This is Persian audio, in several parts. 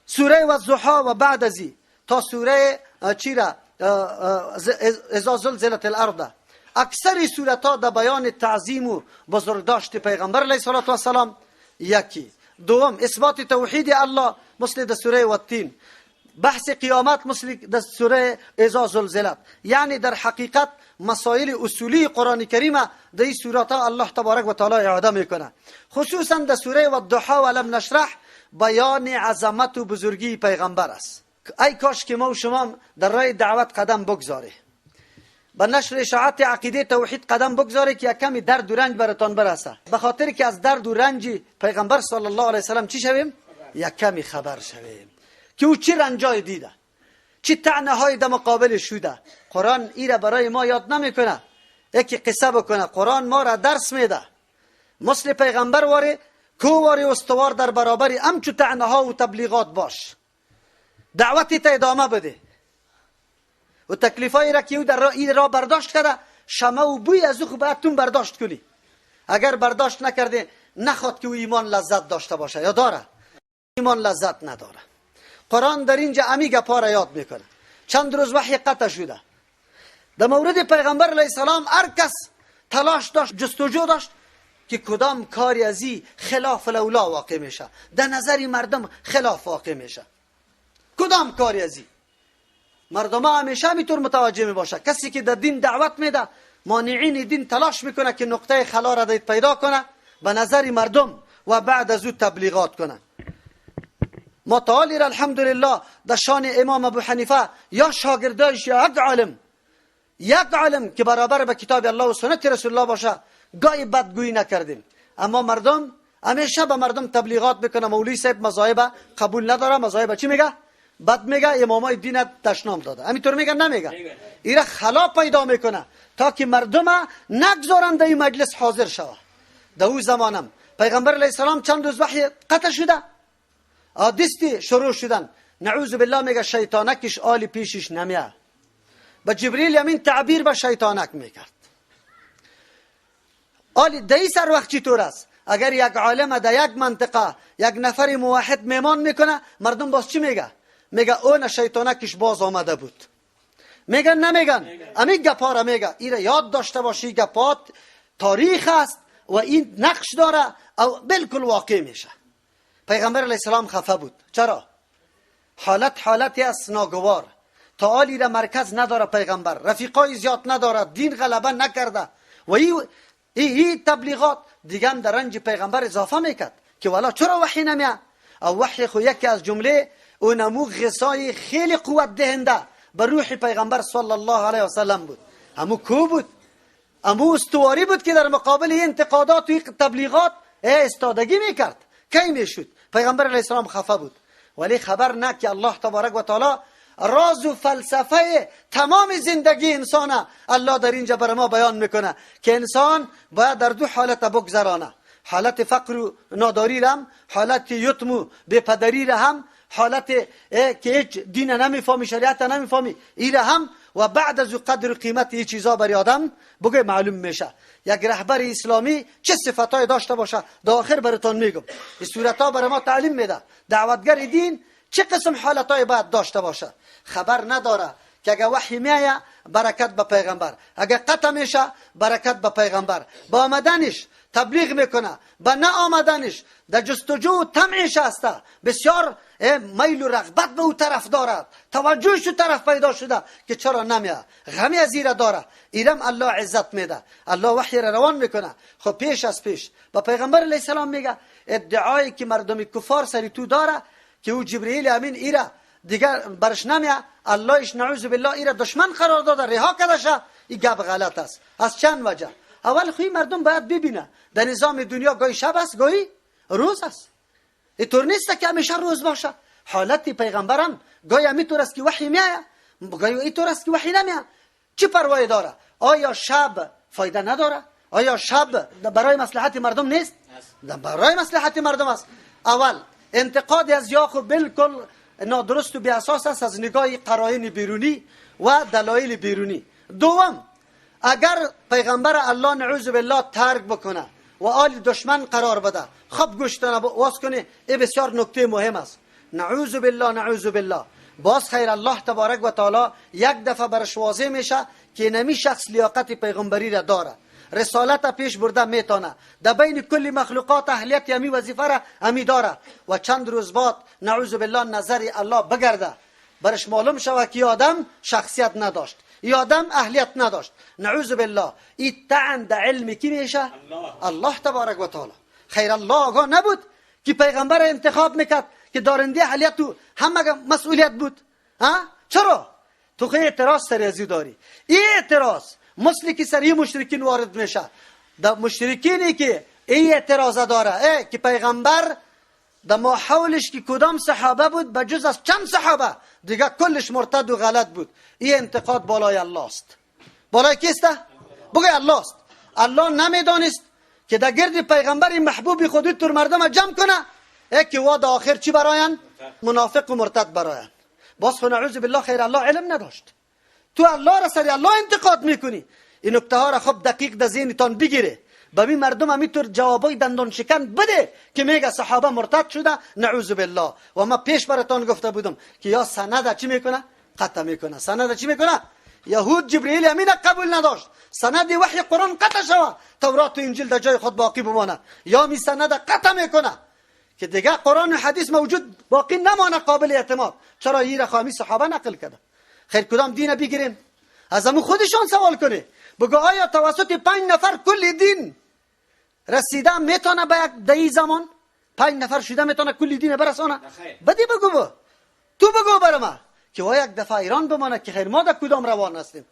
سوره والضحی و بعد ازی تا سوره چیرا اذا زلزلت الارض، اکثر سورت ها در بیان تعظیم و بزرگداشت پیغمبر علیه الصلاة والسلام. یکی دوم اثبات توحید الله مثل در سوره والتین، بحث قیامت مثل در سوره اذا زلزلت. یعنی در حقیقت مسائل اصولی قرآن کریم در این سورت ها الله تبارک و تعالی اعاده میکنه. خصوصا در سوره والضحی و لم نشرح بیان عظمت و بزرگی پیغمبر است. ای کاش که ما و شما در راه دعوت قدم بگذاره، به نشر اشاعت عقیده توحید قدم بگذاره که کمی درد و رنج براتان برسه، به خاطر که از درد و رنج پیغمبر صلی الله علیه وسلم چی شویم؟ یک کمی خبر شویم که او چی رنجای دیده، چی طعنه های در مقابل شده. قرآن ایره برای ما یاد نمیکنه یکی قصه بکنه، قرآن ما را درس میده. مثل پیغمبر واره کوواری استوار در برابر امچو طعنه ها و تبلیغات باش، دعوتی تا ادامه بده و تکلیفایی را که او در این را برداشت کرده، شمه و بوی از او خو باید تون برداشت کنی. اگر برداشت نکرده نخواد که او ایمان لذت داشته باشه یا داره، ایمان لذت نداره. قرآن در اینجا امی گپا را یاد میکنه. چند روز وحی قطع شده در مورد پیغمبر علیه السلام. هر کس تلاش داشت، جستجو داشت که کدام کاری ازی خلاف الاولا واقع میشه، در نظر مردم خلاف واقع میشه، کدام کاری ازی مردم همیشه همینطور متوجه می باشه. کسی که در دین دعوت میده، مانعین دین تلاش میکنه که نقطه خلا را پیدا کنه به نظر مردم و بعد از او تبلیغات کنه. ما تعالی را الحمدلله در شان امام ابو حنیفه یا شاگردایش یا یک عالم، یک عالم که برابر به کتاب الله و سنت رسول الله باشه گاهی بدگویی نکردیم. اما مردم همیشه به مردم تبلیغات میکنه. مولوی صاحب مذاهب قبول نداره، مذاهب چی میگه؟ بد میگه، امامای دین تشنام داده. همینطور میگه نمیگه؟ ایره خلا پیدا میکنه تا که مردم نگذارند در این مجلس حاضر شوه. در او زمانم پیغمبر علیه السلام چند روز وحی قطع شده، آدستی شروع شدن، نعوذ بالله میگه شیطانکش آلی پیشش نمیه. با جبریل امین تعبیر به شیطانک میکرد. آلی دی سر وقت چطور است؟ اگر یک عالم در یک منطقه یک نفر موحد میمان میکنه، مردم باز چی میگه؟ میگه اون شیطانکش باز آمده بود. میگن نمیگن؟ امی گپا را میگه. ایره یاد داشته باشی، گپات تاریخ است و این نقش داره او بالکل واقع میشه. پیغمبر علیه السلام خفه بود. چرا؟ حالت حالتی است ناگوار. تا آلی را مرکز نداره پیغمبر، رفیقای زیاد نداره، دین غلبه نکرده و ای تبلیغات دیگه هم در رنج پیغمبر اضافه میکرد که والا چرا وحی نمیه؟ او وحی خو یکی از جمله اونمو غذای خیلی قوت دهنده به روح پیغمبر صلی الله علیه و سلم بود. همو کو بود، همو استواری بود که در مقابل انتقادات و تبلیغات استادگی میکرد. کی میشد؟ پیغمبر علیه السلام خفه بود، ولی خبر نه که الله تبارک و تعالی راز و فلسفه تمام زندگی انسانه الله در اینجا بر ما بیان میکنه که انسان باید در دو حالت بگذرانه، حالت فقر و ناداری هم، حالت یتم و بپدری هم، حالت که هیچ دین نمیفهمی، شریعت نمیفهمی ایره هم، و بعد از قدر و قیمت این چیزا برای آدم بگه معلوم میشه. یک رهبر اسلامی چه صفتای داشته باشه در آخر براتون میگم. این صورت‌ها برای ما تعلیم میده دعوتگر دین چه قسم حالتای باید داشته باشه. خبر نداره که اگه وحی میایه برکت به پیغمبر، اگه قطع میشه برکت به پیغمبر. با آمدنش تبلیغ میکنه، با نه آمدنش در جستجو و طمعش هسته، بسیار میل و رغبت به او طرف دارد، توجهش طرف پیدا شده که چرا نمیه، غمی از ایره داره. ایرم الله عزت میده، الله وحی را روان میکنه. خب پیش از پیش با پیغمبر علیه السلام میگه ادعایی که مردم کفار سری تو داره که او جبرئیل امین ایره دیگر برش نمیه، اللهش نعوذ بالله ایره دشمن قرار داده، رها کرده شه، این گپ غلط است. از چند وجه. اول خوی مردم باید ببینه در نظام دنیا گاهی شب است گاهی روز است. اینطور نیست که همیشه روز باشه. حالت پیغمبرم گاهی همینطور است که وحی میایه، گاهی اینطور است که وحی نمیایه. چه پروایی داره؟ آیا شب فایده نداره؟ آیا شب برای مصلحت مردم نیست؟ برای مصلحت مردم است. اول انتقاد از یاخو بالکل نادرست و بی اساس است از نگاه قرائن بیرونی و دلایل بیرونی. دوم، اگر پیغمبر الله نعوذ بالله ترک بکنه و آل دشمن قرار بده، خب گوشتن واس کنه، این بسیار نکته مهم است. نعوذ بالله، نعوذ بالله. باز خیر الله تبارک و تعالی یک دفعه برش واضح میشه که نمی شخص لیاقت پیغمبری را داره، رسالت پیش برده میتونه، در بین کل مخلوقات اهلیت امی وظیفه را امی داره. و چند روز بعد نعوذ بالله نظر الله بگرده، برش معلوم شوه که آدم شخصیت نداشت، ای آدم اهلیت نداشت. نعوذ بالله. ای طعن در علم کی میشه؟ الله تبارک و تعالی. خیر الله آگاه نبود که پیغمبر انتخاب میکرد که دارنده اهلیت و همه مسئولیت بود؟ ها؟ چرا؟ تو خیلی اعتراض سر ازی داری. این اعتراض مثل که سر مشرکین وارد میشه، در مشرکینی که این اعتراض داره ای که پیغمبر در ما حولش که کدام صحابه بود به جز از چند صحابه دیگه کلش مرتد و غلط بود. این انتقاد بالای الله است. بالای کیسته؟ بگه الله است. الله نمیدانست که در گرد پیغمبر محبوب خودی تر مردم جمع کنه، ای که واد آخر چی براین؟ منافق و مرتد براین. باز خو نعوذ بالله خیر الله علم نداشت. تو الله را سر الله انتقاد میکنی. این نکته ها را خب دقیق در ذهنتان بگیره. به می مردم همینطور جوابای دندان شکن بده که میگه صحابه مرتد شده، نعوذ بالله. و ما پیش براتان گفته بودم که یا سند چی میکنه؟ قطع میکنه. سند چی میکنه؟ یهود جبرئیل امین قبول نداشت، سند وحی قرآن قطع شوه، تورات و انجیل در جای خود باقی بمانه. یا می سند قطع میکنه که دیگه قرآن و حدیث موجود باقی نمانه قابل اعتماد. چرا این را خواهمی صحابه نقل کرده؟ خیر کدام دین بگیریم؟ از همون خودشان سوال کنه، بگو آیا توسط 5 نفر کل دین رسیده میتونه به یک دهی زمان 5 نفر شده میتونه کل دین برسانه؟ بدی بگو با. تو بگو برای ما که وا یک دفعه ایران بمانه که خیر ما در کدام روان هستیم.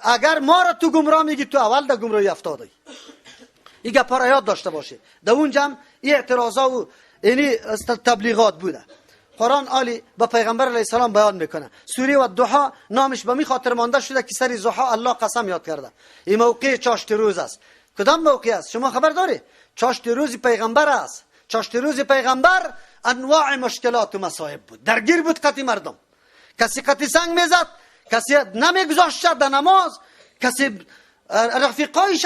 اگر ما را تو گمراه میگی، تو اول در گمراهی افتادی. این گپا را یاد داشته باشه. در اونجا هم این اعتراضا و اینی تبلیغات بوده. قرآن عالی با پیغمبر علیه السلام بیان میکنه. سوره و الضحی نامش به می خاطر مانده شده که سر ضحی الله قسم یاد کرده. این موقع چاشت روز است. کدام موقع است؟ شما خبر داری؟ چاشت روز پیغمبر است. چاشت روز پیغمبر انواع مشکلات و مصائب بود. درگیر بود قطی مردم. کسی قطی سنگ میزد، کسی نمیگذاشت در نماز، کسی رفیقایش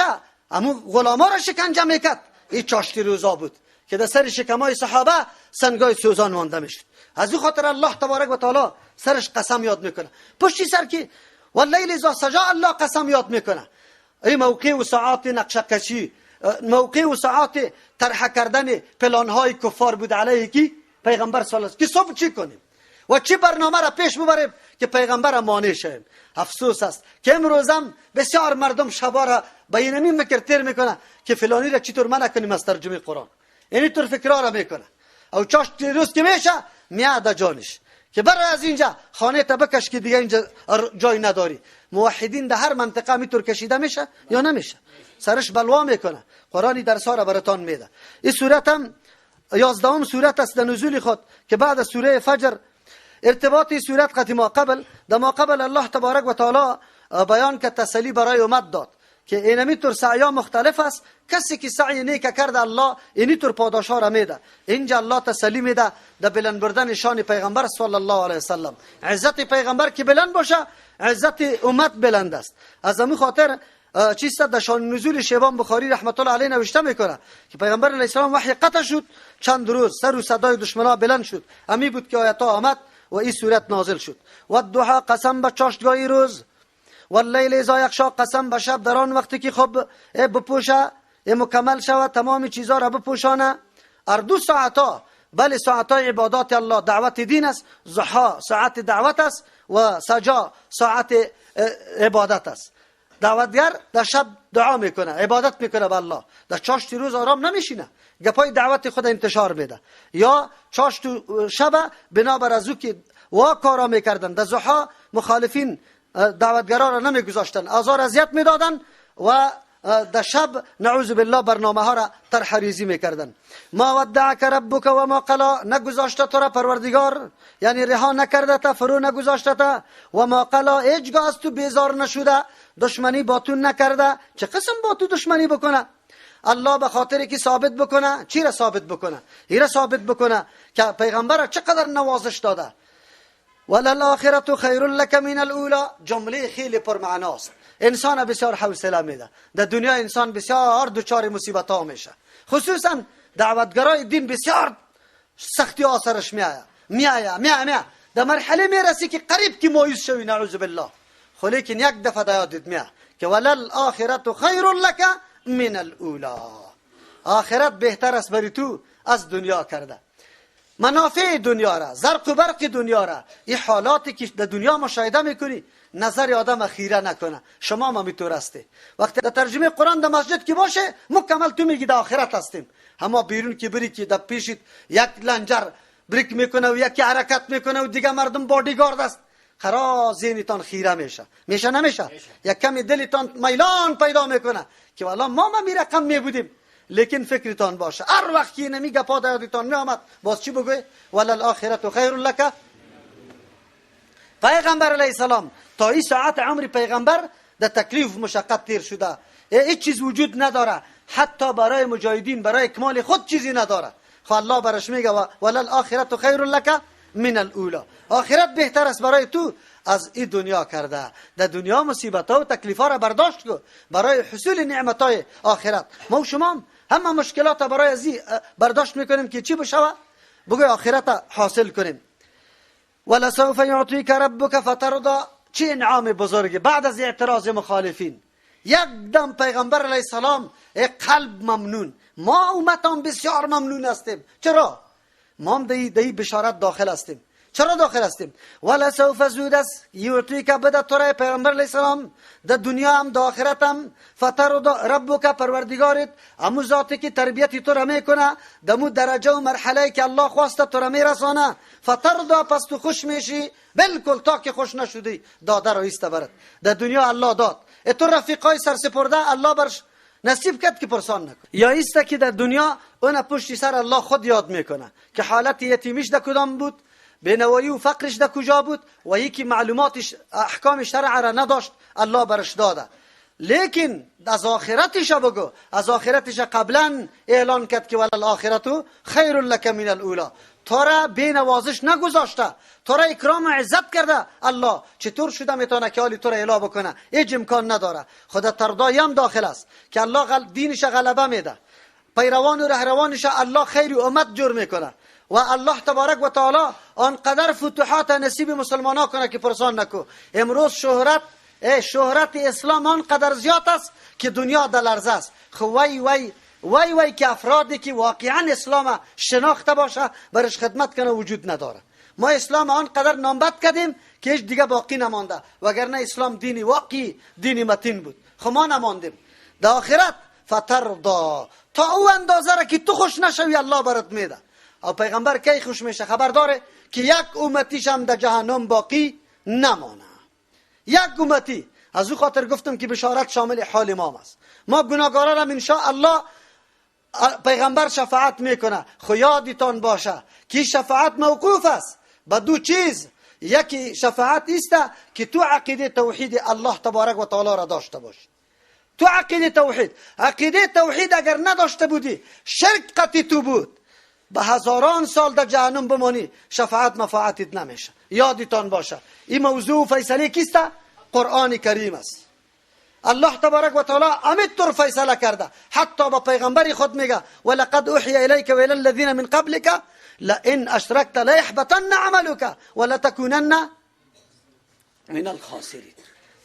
همون غلاما را شکنجه میکرد. این چاشت روزا بود که در سر شکمای صحابه سنگای سوزان مانده میشد. از او خاطر الله تبارک و تعالی سرش قسم یاد میکنه. پشتی سر که واللیل اذا سجا الله قسم یاد میکنه. این موقع و ساعات نقشه کشی، موقع و ساعات طرح کردن پلان های کفار بود علیه کی؟ پیغمبر صلی الله علیه و که صبح چی کنیم و چی برنامه را پیش ببریم که پیغمبر مانع شویم. افسوس است که امروزم بسیار مردم شبا را به اینمی مکر تیر میکنه که فلانی را چطور منع کنیم از ترجمه قرآن. اینی طور فکرها را میکنه. او چاش روز که میشه میاد جانش که برای از اینجا خانه تا بکش که دیگه اینجا جای نداری. موحدین در هر منطقه میتور کشیده میشه یا نمیشه؟ سرش بلوا میکنه. قرآنی درس ها را براتان میده. این سورت هم 11 سورت است در نزول خود که بعد از سوره فجر. ارتباط سورت قطی ما قبل، در ما قبل الله تبارک و تعالی بیان که تسلی برای امت داد که اینمی طور سعیا مختلف است. کسی که سعی نیک کرده الله اینی طور پاداش ها را میده. اینجا الله تسلی میده در بلند بردن شان پیغمبر صلی الله علیه وسلم. عزت پیغمبر که بلند باشه، عزت امت بلند است. از همین خاطر چیست در شان نزول شیبان بخاری رحمت الله علیه نوشته میکنه که پیغمبر علیه السلام وحی قطع شد، چند روز سر و صدای دشمنا بلند شد. امی بود که آیت آمد و این سورت نازل شد. و الضحی قسم به چاشتگاهی روز، واللیل اذا یغشا قسم به شب در آن وقتی که خب بپوشه، مکمل شود، تمام چیزها را بپوشانه. هر دو ساعت ها، بله ساعت های عبادات الله دعوت دین است. ضحا ساعت دعوت است و سجا ساعت عبادت است. دعوتگر در شب دعا میکنه، عبادت میکنه به الله. در چاشت روز آرام نمیشینه، گپای دعوت خود انتشار میده. یا چاشت شب بنابر از او که وا کارا میکردن، در ضحا مخالفین دعوتگرا را نمیگذاشتن، آزار اذیت میدادن و در شب نعوذ بالله برنامه ها را طرح ریزی میکردن. ما ودعک ربک و ما قلا، نگذاشته تو را پروردگار، یعنی رها نکرده تا، فرو نگذاشته تا. و ما قلا، هیچگاه از تو بیزار نشده، دشمنی با تو نکرده. چه قسم با تو دشمنی بکنه؟ الله به خاطر که ثابت بکنه. چی را ثابت بکنه؟ ای را ثابت بکنه که پیغمبر را چقدر نوازش داده. وللآخرة خیر لک من الاولی، جمله خیلی پرمعناست. انسان بسیار حوصله میده. در دنیا انسان بسیار دچار مصیبت ها میشه، خصوصا دعوتگرای دین بسیار سختی ها سرش میآید. میایا میا میا در مرحله میرسی که قریب که مایوس شوی، نعوذ بالله. خو لیکن یک دفعه در یادت میا که وللآخرة خیر لک من الاولی، آخرت بهتر است بری تو از دنیا کرده. منافع دنیا را، زرق و برق دنیا را، این حالاتی که در دنیا مشاهده میکنی نظر آدم خیره نکنه. شما ما میتور هستی وقتی در ترجمه قرآن در مسجد که باشه مکمل تو میگی در آخرت هستیم، اما بیرون که بری که در پیشت یک لنجر بریک میکنه و یکی حرکت میکنه و دیگه مردم بادیگارد است، قرار ذهنتان خیره میشه. میشه نمیشه؟ یک کمی دلتان میلان پیدا میکنه که والا ما می رقم میبودیم. لیکن فکرتان باشه هر وقت که نمی گپا در یادتان می آمد باز چی بگوی؟ وللآخرة خیر لک. پیغمبر علیه السلام تا این ساعت عمر پیغمبر در تکلیف مشقت تیر شده، هیچ چیز وجود نداره، حتی برای مجاهدین برای اکمال خود چیزی نداره. خب الله برش میگه وللآخرة خیر لک من الاولی، آخرت بهتر است برای تو از این دنیا کرده. در دنیا مصیبت ها و تکلیف ها را برداشت کن برای حصول نعمت های آخرت. ما و شما همه مشکلات برای از برداشت میکنیم که چی بشوه؟ بگوی آخرت حاصل کنیم. ولسوف یعطیک ربک فترضی، چه انعام بزرگی بعد از اعتراض مخالفین. یک دم پیغمبر علیه السلام قلب ممنون، ما امتان بسیار ممنون هستیم. چرا؟ ما هم دی بشارت داخل هستیم. چرا داخل هستیم؟ ولسوف زود است یعطیک بده تو را پیغمبر علیه السلام در دنیا هم در آخرت هم، فترضی ربک پروردگارت، امو ذاتی که تربیت تو را میکنه دمو درجه و مرحله که الله خواسته تو را میرسانه، فترضی پس تو خوش میشی بالکل تا که خوش نشدی داده را ایسته برد. در دنیا الله داد، تو رفیقای سرسپرده الله برش نصیب کرد که پرسان نکن. یا ایسته که در دنیا اون پشتی سر الله خود یاد میکنه که حالت یتیمیش در کدام بود، بینوایی و فقرش در کجا بود و یکی معلوماتش احکام شرع را نداشت الله برش داده. لیکن از آخرتش بگو، از آخرتش قبلا اعلان کرد که وللآخرة خیر لک من الاولی، تو را بینوازش نگذاشته، تو را اکرام و عزت کرده الله. چطور شده میتونه که حالی تو را اعلا بکنه؟ هیچ امکان نداره. خدا تردایی هم داخل است که الله دینش غلبه میده، پیروان و رهروانش الله خیر و امت جور میکنه و الله تبارک و تعالی آنقدر فتوحات نصیب مسلمان ها کنه که پرسان نکو. امروز شهرت اسلام آنقدر زیاد است که دنیا در لرزه است. خو وای وای وای وای که افرادی که واقعا اسلام شناخته باشه برش خدمت کنه وجود نداره. ما اسلام آنقدر نامبد کردیم که هیچ دیگه باقی نمانده، وگرنه اسلام دینی واقعی دینی متین بود. خو ما نماندیم. در آخرت فترضا، تا او اندازه را که تو خوش نشوی الله برات میده. او پیغمبر کی خوش میشه؟ خبر داره که یک امتیش هم در جهنم باقی نمانه، یک امتی. از او خاطر گفتم که بشارت شامل حال ما است. ما گناهکارا را ان شاء الله پیغمبر شفاعت میکنه. خو یادتان باشه که شفاعت موقوف است به دو چیز. یکی شفاعت است که تو عقیده توحید الله تبارک و تعالی را داشته باشی. تو عقیده توحید، عقیده توحید اگر نداشته بودی شرک قطعی تو بود، به هزاران سال در جهنم بمانی شفاعت مفاعتت نمیشه. یادتان باشه این موضوع فیصله کیست؟ قرآن کریم است. الله تبارک و تعالی همینطور فیصله کرده، حتی با پیغمبر خود میگه ولقد اوحی الیک و الی الذین من قبلک لئن اشرکت لیحبطن عملک ولتکونن من الخاسرین.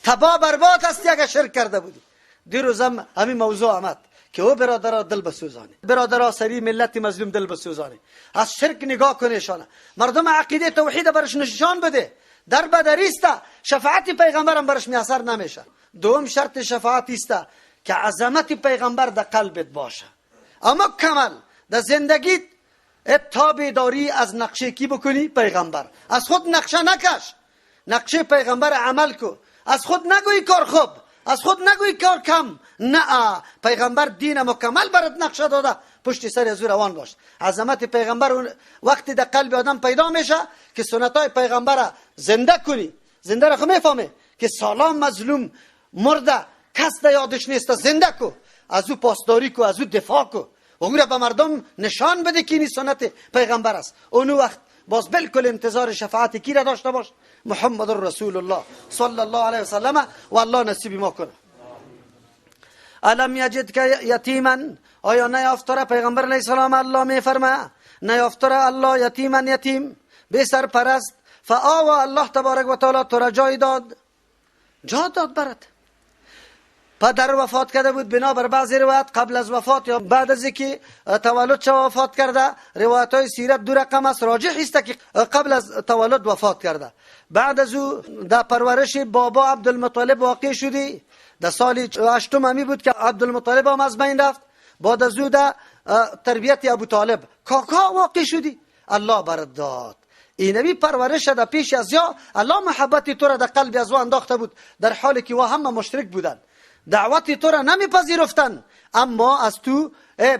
تبا برباد است اگر شرک کرده بودی. دیروز هم همین موضوع آمد که او برادرها دل بسوزانه، برادرها سری ملت مظلوم دل بسوزانه، از شرک نگاه کنه شانه، مردم عقیده توحید برش نشان بده، در بدریست شفاعت پیغمبرم برش میسر نمیشه. دوم شرط شفاعت است که عظمت پیغمبر در قلبت باشه، اما کمل در زندگیت تابعداری از نقشه کی بکنی؟ پیغمبر. از خود نقشه نکش، نقشه پیغمبر عمل کو. از خود نگوی کار خوب، از خود نگوی کار کم، نه، پیغمبر دین مکمل برات نقشه داده، پشت سر از او روان باش. عظمت پیغمبر وقتی در قلب آدم پیدا میشه که سنت های پیغمبر زنده کنی. زنده را خو میفهمه که سالام مظلوم مرده کس در یادش نیست، زنده کو، از او پاسداری کو، از او دفاع کو، او را به مردم نشان بده که این سنت پیغمبر است. اون وقت باز بالکل انتظار شفاعت کی را داشته باش؟ محمد رسول الله صلی الله علیه وسلم. و الله نصیب ما کنه. الم یجدک یتیما، آیا نیافتره پیغمبر علیه السلام الله میفرمه نیافتره الله یتیما یتیم، بی سرپرست. فآوا، الله تبارک و تعالی تو را جای داد، جا داد برات. پدر وفات کرده بود، بنابر بعضی روایت قبل از وفات یا بعد از اینکه تولد چه وفات کرده. روایت های سیرت دو رقم است، راجح است که قبل از تولد وفات کرده. بعد از او در پرورش بابا عبدالمطلب واقع شدی. در سال هشتم همی بود که عبدالمطلب هم از بین رفت. بعد از او در تربیت ابو طالب کاکا واقع شدی. الله برات داد اینمی پرورش در پیش از یا الله محبت تو را در قلب از او انداخته بود، در حالی که او همه مشرک بودند، دعوت تو را نمیپذیرفتن، اما از تو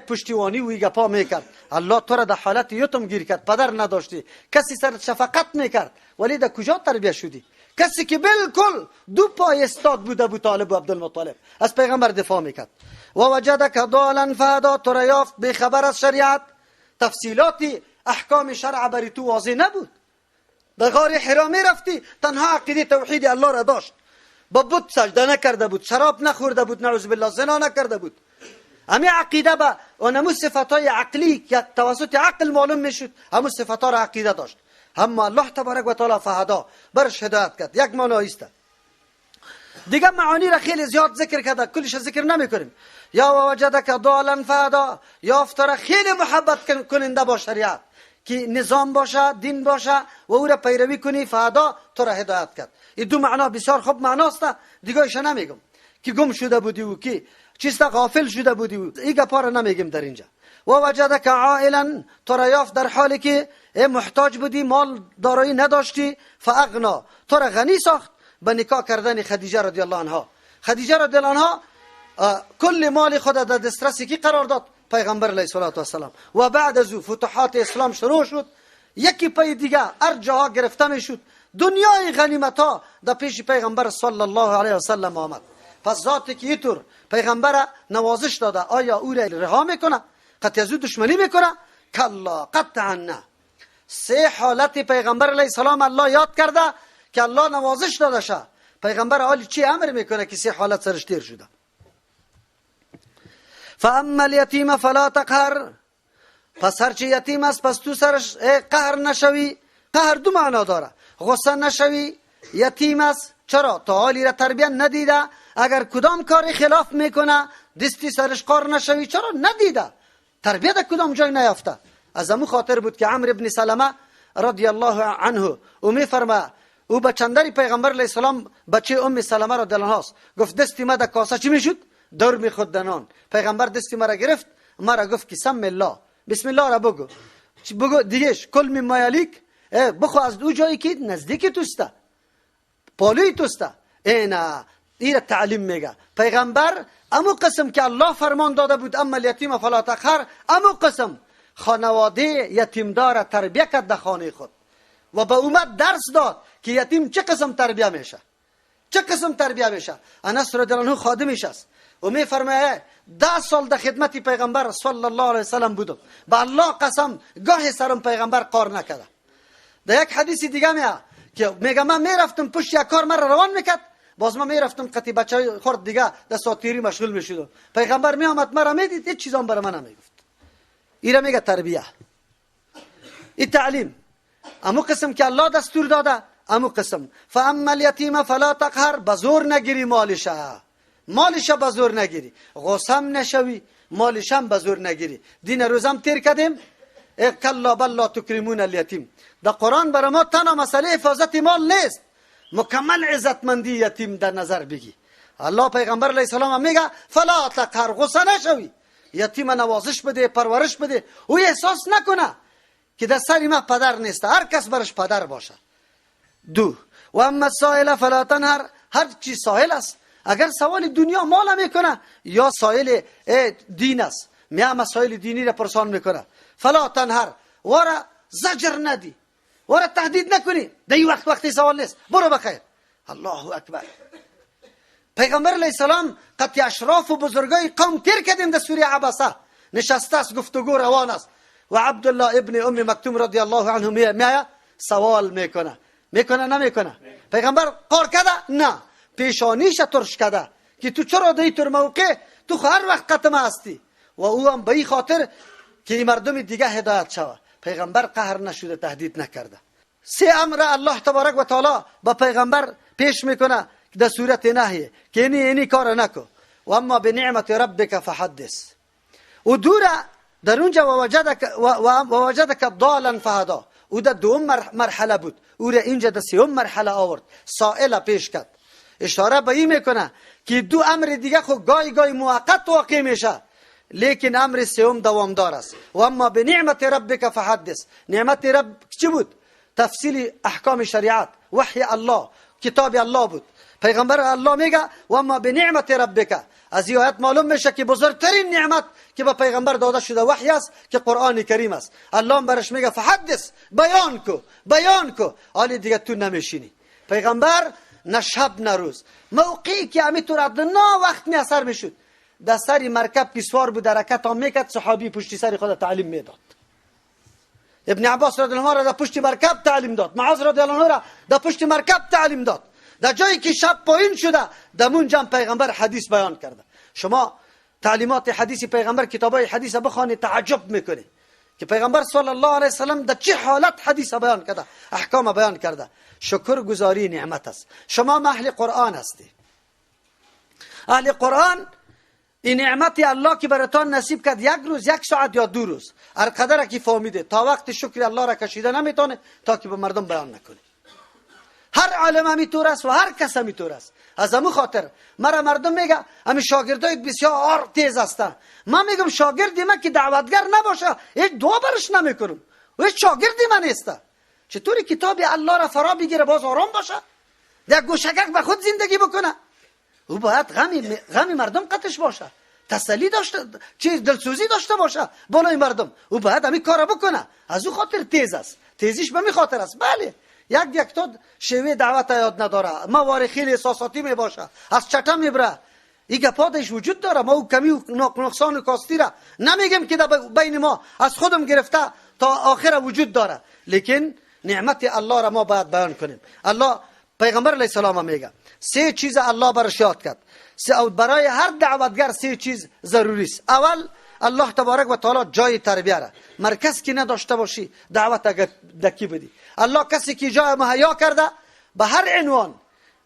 پشتیوانی و گپا میکرد. الله تو را در حالت یتم گیر کرد، پدر نداشتی، کسی سر شفقت میکرد، ولی در کجا تربیه شدی؟ کسی که بالکل دو پای استاد بود، ابو طالب و عبدالمطلب، از پیغمبر دفاع میکرد. و وجدک ضالا فهدا، تو را یافت بیخبر از شریعت، تفصیلات احکام شرع بری تو واضح نبود. در غار حرا میرفتی، تنها عقیده توحید الله را داشت، با بت سجده نکرده بود، شراب نخورده بود، نعوذ بالله، زنا نکرده بود. امی عقیده با اونمو صفتهای عقلی که توسط عقل معلوم میشد، همون صفتها را عقیده داشت. اما الله تبارک و تعالی فهدا، برش هدایت کرد. یک معنی است. دیگه معانی را خیلی زیاد ذکر کرده، کلش ذکر نمیکنیم. یا وجدک ضالا فهدا، یافت را خیلی محبت کننده با شریعت که نظام باشه، دین باشه و او را پیروی کنی، فهدا تو را هدایت کرد. این دو معنا بسیار خوب معناست، دیگه ایش نمیگم که گم شده بودی و که چیست غافل شده بودی و این گپا را نمیگم در اینجا. و وجدک عائلا، تو را یافت در حالی که محتاج بودی، مال دارایی نداشتی، فاغنا، تو را غنی ساخت به نکاح کردن خدیجه رضی الله عنها. خدیجه رضی الله عنها کل مال خود در دسترس کی قرار داد؟ پیغمبر علیه الصلاة والسلام. و بعد از او فتوحات اسلام شروع شد، یکی پای دیگه هر جاها گرفته میشد، دنیای غنیمت ها در پیش پیغمبر صلی الله علیه و سلم آمد. پس ذاتی که اینطور پیغمبر نوازش داده، آیا او را رها میکنه؟ قطعی از او دشمنی میکنه؟ کلا، قطعا نه. سه حالت پیغمبر علیه السلام الله یاد کرده که الله نوازش داده شه. پیغمبر حالی چی امر میکنه که سه حالت سرش تیر شده؟ فاما الیتیم فلا تقهر، پس هرچی یتیم است پس تو سرش قهر نشوی. قهر دو معنا داره، غصه نشوی، یتیم است چرا؟ تا حالی را تربیت ندیده، اگر کدام کار خلاف میکنه دستی سرش قار نشوی، چرا ندیده؟ تربیت کدام جای نیافته. از امو خاطر بود که عمرو ابن سلمه رضی الله عنه او میفرما، او به چندری پیغمبر علیه السلام بچه ام سلمه رضی الله عنها گفت دستی ما در کاسه چی میشد؟ دور میخورد دنان. پیغمبر دستی مرا گرفت، مرا گفت که سم الله، بسم الله را بگو، بگو دیگهش کل مما یلیک، بخو از او جایی که نزدیک توسته، پالوی توسته. اینا ایره تعلیم میگه پیغمبر. امو قسم که الله فرمان داده بود اما الیتیم فلا تقهر، امو قسم خانواده یتیمدار تربیه کرد در خانه خود و به اومد درس داد که یتیم چه قسم تربیه میشه، چه قسم تربیه میشه. انس رضی الله عنه خادمش است و میفرمایه 10 سال در خدمت پیغمبر صلی الله علیه وسلم بودم، به الله قسم گاه سرم پیغمبر قار نکرده. در یک حدیث دیگه میاد که میگه من میرفتم پشت یک کار مرا روان میکرد، باز من میرفتم قطی بچه خورد دیگه در ساتیری مشغول میشدم، پیغمبر میآمد مرا میدید، هیچ چیزام برای من نمیگفت. ایره میگه تربیه، این تعلیم. امو قسم که الله دستور داده امو قسم. فاما الیتیم فلا تقهر، بزور نگیری مالشه، مالشه بزور نگیری، غصم نشوی، مالشم بزور نگیری. دین روزم تیر کردیم، کلا بل لا تکرمون الیتیم. در قرآن برای ما تنها مسئله حفاظت مال نیست، مکمل عزتمندی یتیم در نظر بگی. الله پیغمبر علیه السلام میگه فلا تقهر، غصه نشوی، یتیم نوازش بده، پرورش بده، او احساس نکنه که در سر ما پدر نیست، هر کس برش پدر باشه. دو، و اما السائل فلا تنهر، هر چی سائل است، اگر سوال دنیا مال میکنه یا سائل دین است، میا مسائل دینی را پرسان میکنه، فلا تنهر، ورا زجر ندی، ورا تهدید نکنی، در این وقت وقتی سوال نیست، برو بخیر. الله اکبر. پیغمبر علیه السلام قطع اشراف و بزرگای قوم تیر کردیم در سوره عبسه، نشسته است، گفتگو روان است و عبدالله ابن ام مکتوم رضی الله عنه میایه سوال میکنه، میکنه نمیکنه؟ پیغمبر قار کرده؟ نه، پیشانیش ترش کرده که تو چرا در این موقع تو هر وقت قطمه هستی، و او هم به این خاطر که این مردم دیگه هدایت شوه. پیغمبر قهر نشده، تهدید نکرده. سه امر الله تبارک و تعالی با پیغمبر پیش میکنه در صورت نهی که اینی کار نکو. و اما بنعمت ربک فحدث. و دوره در اونجا و وجدک ضالا فهدا، او در دوم مرحله بود، او را اینجا در سوم مرحله آورد، سائل پیش کرد. اشاره به این میکنه که دو امر دیگه خو گای گای موقت واقع میشه، لیکن امر سوم دوامدار است. و اما به نعمت ربک فحدث. نعمت رب چی بود؟ تفصیل احکام شریعت، وحی الله، کتاب الله بود. پیغمبر الله میگه و اما به نعمت ربک. از این آیت معلوم میشه که بزرگترین نعمت که به پیغمبر داده شده وحی است که قرآن کریم است. الله برش میگه فحدث، بیان کو، بیان کو. حالی دیگه تو نمیشینی. پیغمبر نه شب نه روز، موقعی که همیطور ادنا وقت می اثر میشد، در سر مرکب که سوار بود حرکت هم میکرد، صحابی پشتی سر خود تعلیم میداد. ابن عباس رضی الله عنه را در پشت مرکب تعلیم داد، معاذ رضی الله عنه را در پشت مرکب تعلیم داد. در جایی که شب پایین شده در اونجا پیغمبر حدیث بیان کرده. شما تعلیمات حدیث پیغمبر، کتابای حدیث بخوانید تعجب میکنید که پیغمبر صلی الله علیه وسلم در چه حالت حدیث بیان کرده، احکام بیان کرده. شکرگزاری نعمت است. شما اهل قرآن هستی. اهل قرآن این نعمت الله که براتان نصیب کرد، یک روز، یک ساعت یا دو روز، هر قدر که فهمیده تا وقت شکر الله را کشیده نمیتونه تا که به مردم بیان نکنه. هر عالم همیطور است و هر کس همیطور است. از همون خاطر مرا مردم میگه همین شاگردای بسیار تیز هستن. من میگم شاگردی من که دعوتگر نباشه هیچ دعا برش نمیکنم و هیچ شاگردی من نیست. چطوری کتاب الله را فرا بگیره باز آرام باشه، در گوشگک به خود زندگی بکنه؟ او باید غم مردم قطش باشه، تسلی داشته، چیز دلسوزی داشته باشه بالای مردم. او باید همین کارا بکنه. از او خاطر تیز است، تیزیش به می خاطر است. بله یک یک تا شیوه دعوت یاد نداره، مواری خیلی احساساتی می باشه، از چټه میبره. این گپا درش وجود داره. ما او کمی و نقصان و کاستی را نمیگیم که در بین ما از خودم گرفته تا آخر وجود داره، لیکن نعمت الله را ما باید بیان کنیم. الله پیغمبر علیه السلام میگه سه چیز الله برش یاد کرد. برای هر دعوتگر سه چیز ضروری است. اول الله تبارک و تعالی جای تربیه را مرکز که نداشته باشی دعوت اگر دکی بدی. الله کسی که جای مهیا کرده به هر عنوان،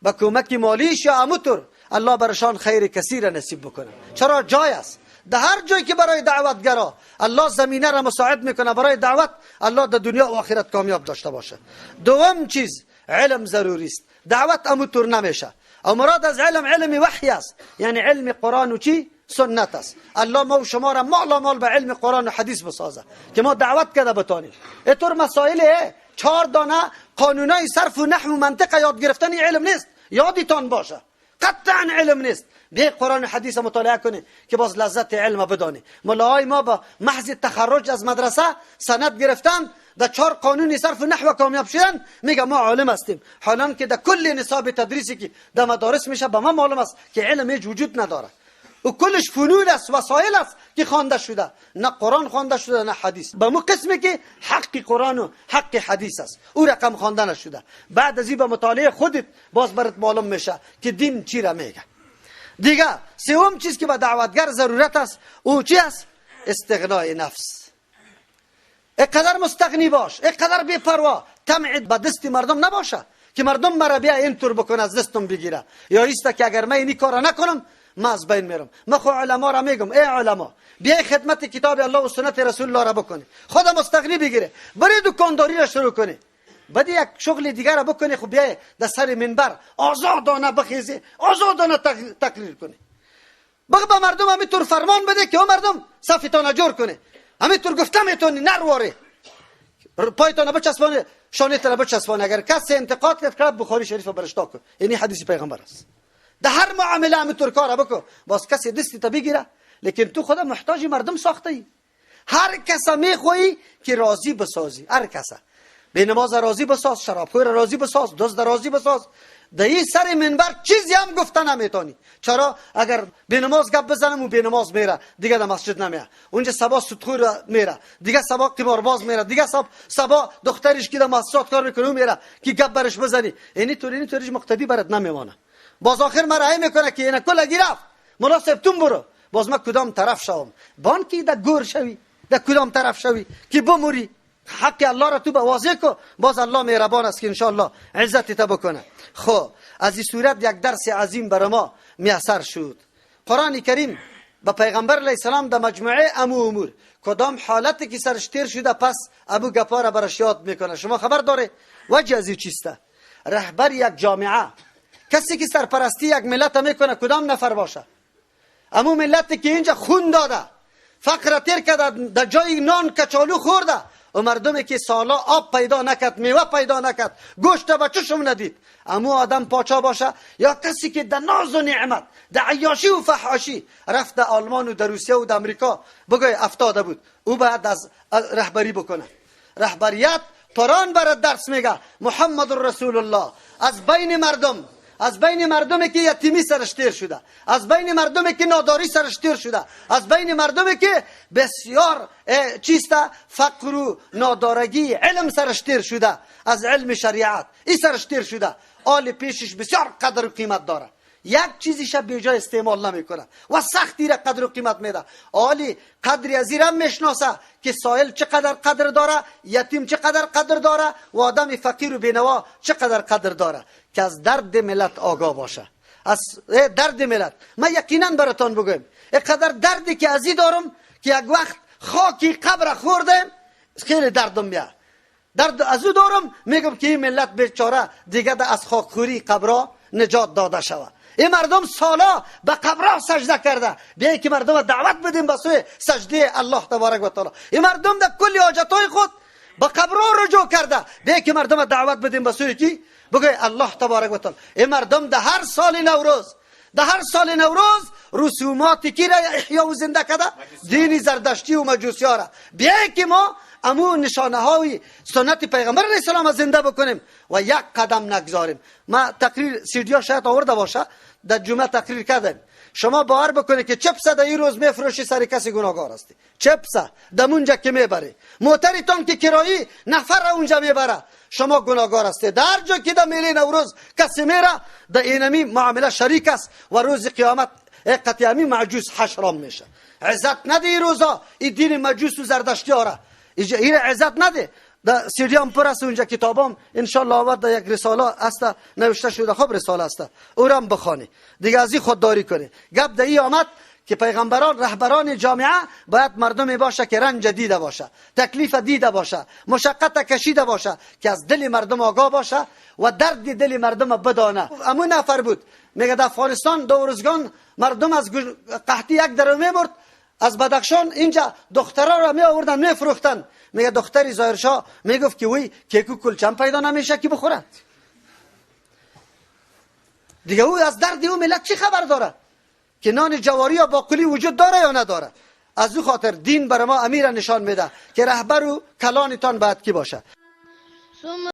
به کمک مالیش یا اموتور، الله برشان خیر کثیر نصیب بکنه. چرا جای است؟ در هر جایی که برای دعوتگرا الله زمینه را مساعد میکنه برای دعوت، الله در دنیا و آخرت کامیاب داشته باشه. دوم چیز علم ضروری است. دعوت اموتور نمیشه. او مراد از علم علم وحی است، یعنی علم قرآن و چی؟ سنت است. الله ما و شما را مالا مال به علم قرآن و حدیث بسازه که ما دعوت کرده بتانیم. اینطور مسائل چهار دانه قانونای صرف و نحو و منطق یاد گرفتن علم نیست، یادتان باشه قطعا علم نیست. به قرآن و حدیث مطالعه کنی که باز لذت علم بدانی. ملاهای ما با محض تخرج از مدرسه سند گرفتن در چهار قانون صرف و نحو کامیاب شدن، میگه ما عالم هستیم. حالان که در کل نصاب تدریسی که در مدارس میشه به ما معلوم است که علم هیچ وجود نداره. و کلش فنون است، وسایل است که خوانده شده، نه قرآن خوانده شده نه حدیث. به مو قسمی که حق قرآن و حق حدیث است او رقم خوانده نشده. بعد از این به مطالعه خودت باز برات معلوم میشه که دین چی را میگه. دیگه سوم چیز که به دعوتگر ضرورت است او چی است؟ استغنای نفس. اقدر مستغنی باش، اقدر بی پروا، طمع به دست مردم نباشه که مردم مرا بیا اینطور بکنه از دستم بگیره، یا ایسته که اگر من این کارا نکنم ما از بین میرم. ما خو علما را میگم ای علما بیای خدمت کتاب الله و سنت رسول الله را بکنی، خدا مستغنی بگیره، بری دکانداری را شروع کنی، بعد یک شغل دیگر را بکنی، خب بیای در سر منبر آزادانه بخیزی، آزادانه تقریر کنی، بگو به مردم همینطور فرمان بده که او مردم صفتان جور کنه، همینطور گفته میتونی نرواره پایتان بچسبانه، شانه را بچسبانه. اگر کسی انتقاد کرد کرد بخاری شریف برشتا کن. یعنی حدیث پیغمبر است. در هر معامله همینطور کار بکن، باز کسی دستی تا بگیره، لیکن تو خدا محتاج مردم ساخته ای. هر کس میخوایی که راضی بسازی، هر کس به نماز راضی بساز، شرابخور راضی بساز، دزد راضی بساز. در این سر منبر چیزی هم گفته نمیتونی. چرا؟ اگر به نماز گپ بزنم و به نماز میره دیگه در مسجد نمیره، اونجا صبا سودخور میره، دیگه صبا قمارباز میره، دیگه صبا دخترش که در مسجد کار میکنه میره که گپ برش بزنی. اینی طور اینی طورش مقتدی برات نمیمانه. باز آخر مرا میکنه که اینا کل گرفت مناسب تون برو، باز ما کدام طرف شوم؟ بانکی در گور شوی، در کدام طرف شوی که بموری؟ حق الله را تو به واضح کو، باز الله مهربان است که انشاءالله عزت تا بکنه. خب از این صورت یک درس عظیم بر ما میسر شد. قرآن کریم به پیغمبر علیه السلام در مجموعه امو امور کدام حالتی که سرش تیر شده پس ابو گپا را برش یاد میکنه. شما خبر داره وجه از این چیسته؟ رهبر یک جامعه، کسی که سرپرستی یک ملت میکنه کدام نفر باشه؟ امو ملتی که اینجا خون داده، فقر تیر کرده، در جای نان کچالو خورده، و مردمی که سالا آب پیدا نکرد، میوه پیدا نکرد، گوشت به چشم ندید، امو آدم پاچا باشه؟ یا کسی که در ناز و نعمت، در عیاشی و فحاشی رفت در آلمان و در روسیه و در امریکا بگوی افتاده بود، او باید از رهبری بکنه. رهبریت قرآن برات درس میگه محمد رسول الله از بین مردم، از بین مردمی که یتیمی سرش تیر شده، از بین مردمی که ناداری سرش تیر شده، از بین مردمی که بسیار چیست فقر و نادارگی علم سرش تیر شده، از علم شریعت ای سرش تیر شده، آل پیشش بسیار قدر و قیمت داره، یک چیزیش به جای استعمال نمیکنه و سختی را قدر و قیمت میده. آلی قدری از ایران میشناسه که سائل چقدر قدر داره، یتیم چقدر قدر داره و آدم فقیر و بینوا چقدر قدر داره، که از درد ملت آگاه باشه، از درد ملت. من یقینا براتان بگم اینقدر دردی که از این دارم که یک وقت خاکی قبر خوردم خیلی دردم میاد، درد از او دارم، میگم که این ملت بیچاره دیگه از خاکخوری قبرا نجات داده شود. این مردم سالا به قبرها سجده کرده، بیایی که مردم دعوت بدیم به سوی سجده الله تبارک و تعالی. این مردم در کل حاجتهای خود به قبرها رجوع کرده، بیایی که مردم دعوت بدیم به سوی کی؟ بگوی الله تبارک و تعالی. این مردم در هر سال نوروز، در هر سال نوروز رسومات کی را احیا و زنده کرده؟ دین زردشتی و مجوسی ها را. بیایی که ما امو نشانه های سنت پیغمبر علیه السلام زنده بکنیم و یک قدم نگذاریم. ما تقریر سیدیا شاید آورده باشه، در جمعه تقریر کردم. شما باور بکنید که چپس در این روز میفروشی سر کسی گناهکار هستی. چپس در اونجا که میبری، موترتان که کرایی نفر اونجا میبره، شما گناهکار هستی. در جا که در میله نوروز کسی میره در اینمی معامله شریک است و روز قیامت قطعی مجوس حشرام میشه. عزت نده این روزا این دین مجوس و زردشتی ها را، این عزت نده. در سیریام پر است اونجا کتابام انشالله آورد، یک رساله است نوشته شده، خب رساله است، او را هم بخوانی دیگه، از این خودداری کنی. گپ در این آمد که پیغمبران رهبران جامعه باید مردمی باشه که رنج دیده باشه، تکلیف دیده باشه، مشقت کشیده باشه، که از دل مردم آگاه باشه و درد دل مردم بدانه. امون نفر بود میگه در افغانستان دورزگان مردم از قحطی یک در میمرد، از بدخشان اینجا دخترها را می آوردن می فروختن. میگه دختری ظاهرشاه میگفت که وی کیکو کلچم پیدا نمیشه که بخوره. دیگه او از درد او ملت چی خبر داره که نان جواری یا باقلی وجود داره یا نداره؟ از او خاطر دین بر ما امیر نشان میده که رهبر و کلانتان باید کی باشه.